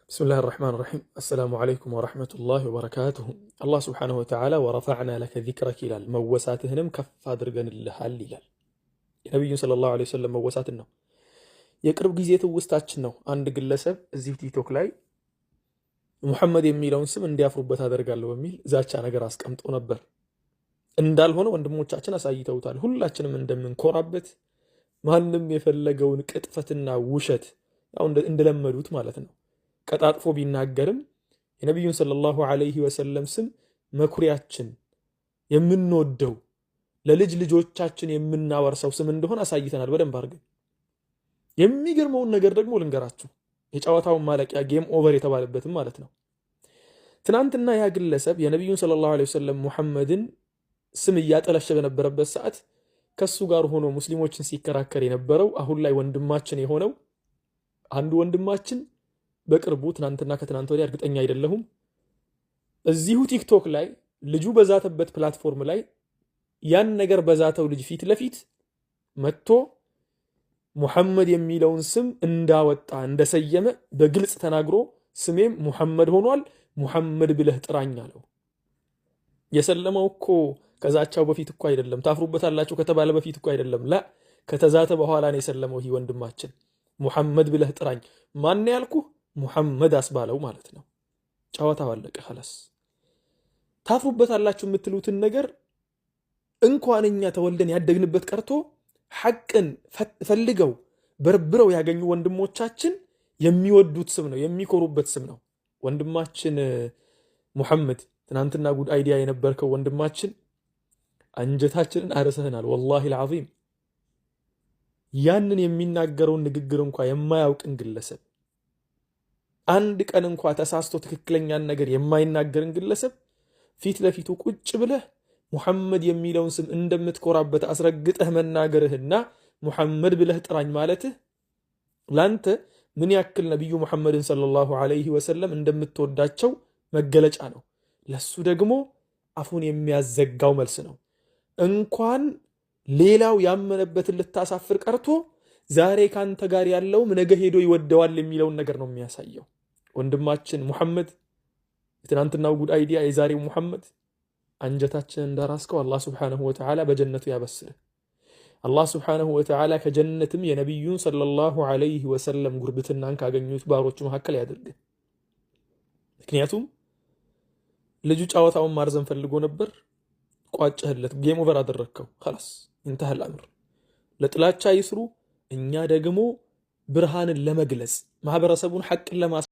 بسم الله الرحمن الرحيم، السلام عليكم ورحمة الله وبركاته። አላህ سبحانه وتعالى ورفعنا لك ذكرك ይላል። መወሳትህንም ከፍ አድርገንልሃል ይላል። የነቢዩን صلى الله عليه وسلم መወሳትን ነው። የቅርብ ጊዜ ትውስታችን ነው። አንድ ግለሰብ እዚሁ ቲክቶክ ላይ ሙሐመድ የሚለውን ስም እንዲያፍሩበት አደርጋለሁ በሚል ዛቻ ነገር አስቀምጦ ነበር። እንዳልሆነ ወንድሞቻችን አሳይተውታል። ሁላችንም እንደምንኮራበት፣ ማንም የፈለገውን ቅጥፈትና ውሸት ያው እንደለመዱት ማለት ነው ቀጣጥፎ ቢናገርም የነቢዩን صلى الله عليه وسلم ስም መኩሪያችን፣ የምንወደው፣ ለልጅ ልጆቻችን የምናወርሰው ስም እንደሆነ አሳይተናል በደንብ አድርገን። የሚገርመውን ነገር ደግሞ ልንገራችሁ፣ የጨዋታውን ማለቂያ፣ game over የተባለበትም ማለት ነው። ትናንትና ያ ግለሰብ የነቢዩን صلى الله عليه وسلم ሙሐመድን ስም እያጠለሸ በነበረበት ሰዓት ከሱ ጋር ሆኖ ሙስሊሞችን ሲከራከር የነበረው አሁን ላይ ወንድማችን የሆነው አንዱ ወንድማችን በቅርቡ፣ ትናንትና ከትናንት ወዲያ እርግጠኛ አይደለሁም፣ እዚሁ ቲክቶክ ላይ ልጁ በዛተበት platform ላይ ያን ነገር በዛተው ልጅ ፊት ለፊት መጥቶ ሙሐመድ የሚለውን ስም እንዳወጣ፣ እንደሰየመ በግልጽ ተናግሮ ስሜም ሙሐመድ ሆኗል፣ ሙሐመድ ብለህ ጥራኝ አለው። የሰለመው እኮ ከዛቻው በፊት እኮ አይደለም፣ ታፍሩበታላችሁ ከተባለ በፊት እኮ አይደለም፣ لا፣ ከተዛተ በኋላ ነው የሰለመው። ይህ ወንድማችን ሙሐመድ ብለህ ጥራኝ፣ ማን ያልኩህ ሙሐመድ አስባለው ማለት ነው። ጨዋታው አለቀ። خلاص። ታፍሩበታላችሁ የምትሉትን ነገር እንኳን እኛ ተወልደን ያደግንበት ቀርቶ ሐቅን ፈልገው በርብረው ያገኙ ወንድሞቻችን የሚወዱት ስም ነው፣ የሚኮሩበት ስም ነው። ወንድማችን ሙሐመድ፣ ትናንትና good idea የነበርከው ወንድማችን፣ አንጀታችንን አርሰህናል። والله العظيم ያንን የሚናገረውን ንግግር እንኳ የማያውቅን ግለሰብ፣ አንድ ቀን እንኳ ተሳስቶ ትክክለኛን ነገር የማይናገርን ግለሰብ ፊት ለፊቱ ቁጭ ብለህ ሙሐመድ የሚለውን ስም እንደምትኮራበት አስረግጠህ መናገርህና ሙሐመድ ብለህ ጥራኝ ማለትህ ላንተ ምን ያክል ነቢዩ ሙሐመድን صلى الله عليه وسلم እንደምትወዳቸው መገለጫ ነው። ለሱ ደግሞ አፉን የሚያዘጋው መልስ ነው። እንኳን ሌላው ያመነበትን ልታሳፍር ቀርቶ ዛሬ ካንተ ጋር ያለውም ነገ ሄዶ ይወደዋል የሚለውን ነገር ነው የሚያሳየው። ወንድማችን ሙሐመድ፣ የትናንትናው good idea፣ የዛሬው ሙሐመድ፣ አንጀታችንን እንዳራስከው አላህ سبحانه وتعالى በጀነቱ ያበስርህ። አላህ سبحانه وتعالى ከጀነትም የነቢዩን صلى الله عليه وسلم ጉርብትናን ካገኙት ባሮቹ መካከል ያድርግህ። ምክንያቱም ልጁ ጨዋታውን ማርዘም ፈልጎ ነበር፣ ቋጨህለት፣ game over አደረግከው። خلاص، انتهى الأمر። ለጥላቻ ይስሩ፣ እኛ ደግሞ ብርሃንን ለመግለጽ፣ ማህበረሰቡን ሐቅን ለማስ